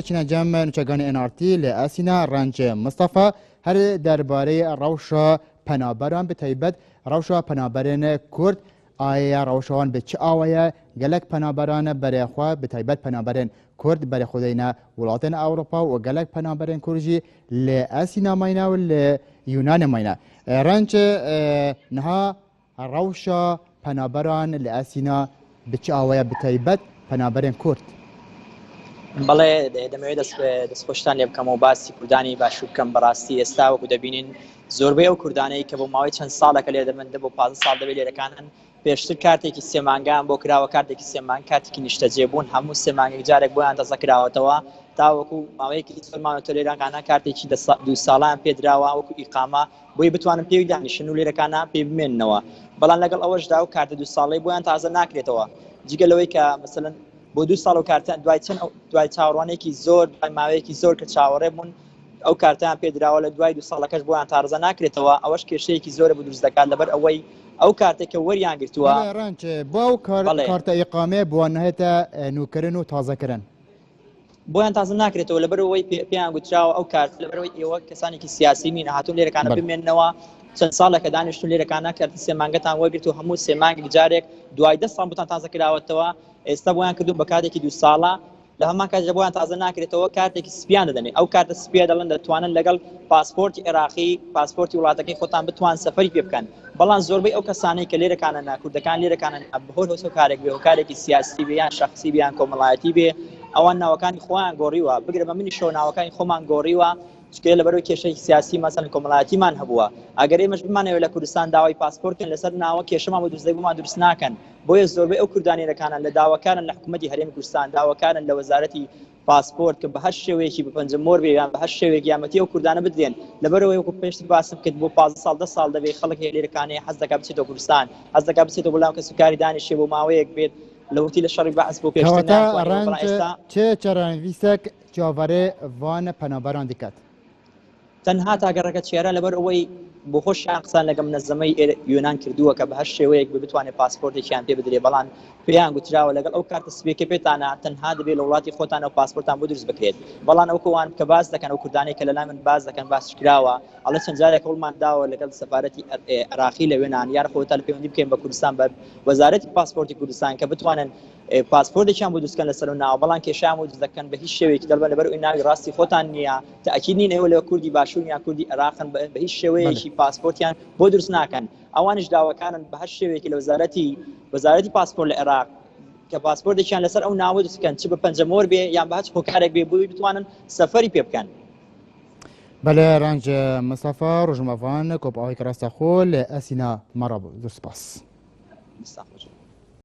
چینە جەم نوچەگانی NRT لە ئەسینا ڕەنج مستەفا هەر دەربارەی ڕەوشە پەنابەران بەتایبەت ڕەوشە پەنابەرێن کورد ئایا ڕەوشەوان بە چ ئاوایە گەلک پەنابەرانە بەرێخوا بەتایبەت پەنابەرێن کورد بەرێ خودەینە وڵاتێن ئەوروپا و گەلک پەنابەرێن کوردژی لە ئەسینا ماینە و لە یونانە ماینە ڕەنج نها ڕەوشە پەنابەران لە ئەسینا بە چ ئاوایە بەتایبەت پەنابەرێن کورد؟ بەڵێ دەمەوێت دەستخۆشتان لێ بکەم و باسی کوردانی باشوور بکەم. بەڕاستی ئێستا وەکو دەبینین زۆربەی ئەو کوردانەی کە بۆ ماوەی چەند ساڵێکە لێ دەبن، 10 بۆ 15 ساڵ دەبێت لێرەکانن، پێشتر کارتێکی سێ مانگان بۆ کراوە، کارتێکی سێ مانگ کارتێکی نیشتەجێبوون، هەموو سێ مانگێک جارێک بۆیان تەزە کراوەتەوە تاوەکو ماوەیەکی زۆر ماونەتەوە لێرەکانە، کارتێکی دوو ساڵان پێدراوە وەکو ئیقامە بۆی بتوانن پێی دانیشن و لێرەکانە پێی بمێننەوە. بەڵام لەگەڵ ئەوەشدا و کارتە دوو ساڵەی بۆیان تازە ناکرێتەوە، جگە لەوەی کە مەسەلەن بۆ دوو ساڵ و کارتە دوای چەند دوای چاوەڕوانێکی زۆر دوای ماوەیەکی زۆر کە چاوەڕێ بوون ئەو کارتیان پێدراوە، لە دوای دوو ساڵەکەش بۆیان تارزە ناکرێتەوە. ئەوەش کێشەیەکی زۆرە بۆ دروست دەکات لەبەر ئەوەی ئەو کارتێک کە وەریان گرتووە. بەڵێ ڕەنج بۆ ئەو کارتە ئیقامێ بۆیان نهێتە نوکردن و تازەکردن. بۆیان تازە ناکرێتەوە لەبەر ئەوەی پێیان گوتراوە ئەو کارت لەبەرەوەی ئێوە کەسانێکی سیاسی نین هاتوون لێرەکانە بمێننەوە، چەند ساڵێکە دانیشتون لێرەکانە، کارتی سێ مانگەتان وەرگرت و هەموو سێ مانگێک جارێک دوای 10 ساڵ بۆتان تازە کراوەتەوە، ئێستا بۆیان کردوون بە کارتێکی دوو ساڵە، لە هەمان کاتیشدا بۆیان تازە ناکرێتەوە، کارتێکی سپیان دەدەنێ. ئەو کارتە سپیە دەڵێن دەتوانن لەگەڵ پاسپۆرتی عێراقی پاسپۆرتی وڵاتەکەی خۆتان بتوان سەفەری پێ بکەن. بەڵام زۆربەی ئەو کەسانەی کە لێرەکانە کوردەکان لێرەکانە بەهۆی هۆکارێک بێ، هۆکارێکی سیاسی بێ یان شەخسی بێ یان کۆمەڵایەتی بێ، ئەوان ناوەکانی خۆیان گۆڕیوە، بگرە بە منیشەوە ناوەکانی خۆمان گۆڕیوە، چونکە لەبەرەوەی کێشەی سیاسی مەسەن کۆمەڵایەتیمان هەبووە. ئەگەر ئێمەش بمانەوێت لە کوردستان داوای پاسپۆرت کەن لەسەر ناوە کێشەمان بۆ دروست دەبێت، بۆمان دروست ناکەن. بۆیە زۆربەی ئەو کوردانی لێرەکانە لە داواکارن لە حکوومەتی هەرێمی کوردستان، داواکارن لە وەزارەتی پاسپۆرت کە بە هەر شێوەیەکی بە پەنجە مۆر بێ یان بە هەر شێوەیەک یارمەتی ئەو کوردانە بدرێن. لەبەرئەوەی وەکو پێشتر باسم کرد بۆ 15 ساڵ 10 ساڵ دەبێت خەڵک هەیە لێرەکانەیە حەز دەکات بچێتەوە کوردستان، حەز دەکات بچێتەوە بۆ لام کەسوکاری دانیشێ بۆ ماوەیەک بێت لەوەتی لە شەڕی بەعس بۆ پێشتر کەواتە ناتوانێت، بەڵام ڕەنج ئێستا چ چارەنویسێک چاوەرێ ڤان پەنابەران دکات؟ تەنها تاگەڕەکە چێرە لەبەر ئەوەی بۆ خۆشیان قسان لەگە منەزەمەی یۆناان کردووە کە بە هەر شێوەیەک بێ بتوانێت پاسپۆرتێکیان پێ بدرێ، بەڵام پێیان گوتراوە لەگەڵ ئەو کارتە سپیەکە پێتانە تەنها دەبێت لە وڵاتی خۆتان ئەو پاسپۆرتان بۆ دروست بکرێت. بەڵام ئەو کۆوان کە باس دەکەن ئەو کوردانەی کە لەلای من باس دەکەن باسش کراوە ئەڵێ چەند جارێک هەوڵمان داوە لەگەڵ سەفارەتی عێراقی لە یۆناان یان خۆتا لە پەیوەندی بکەین بە کوردستان بە وەزارەتی پاسپۆرتی کوردستان کە بتوانن پاسپۆرتێکیان بۆ دروست کەن لەسەر ناوە، بەڵام کێشیان بۆ دروست دەکەن بە هیچ شێوەیەکی دەڵبە لەبەر ئەوەی ناوی ڕاستی خۆتان نییە، تاکید نین ئێوە لە کوردی باشوور یان کوردی عێراقن، بە هیچ شێوەیەکی پاسپۆرتیان بۆ دروست ناکەن. ئەوانیش داواکارن بە هەر شێوەیەکی لە وەزارەتی پاسپۆرت لە عێراق کە پاسپۆرتێکیان لەسەر ئەو ناوە دروست بکەن، چ بە پەنجەمۆر بێ یان بە هەچ هۆکارێک بێ بۆی بتوانن سەفەری پێ بکەن. بەلێ ڕەنج مستەفا ڕۆژنامەڤان کۆپ ئاوای کە ڕاستەخۆ لە ئەسینا مەڕە بوو. زۆر سپاس. دەستان خۆش.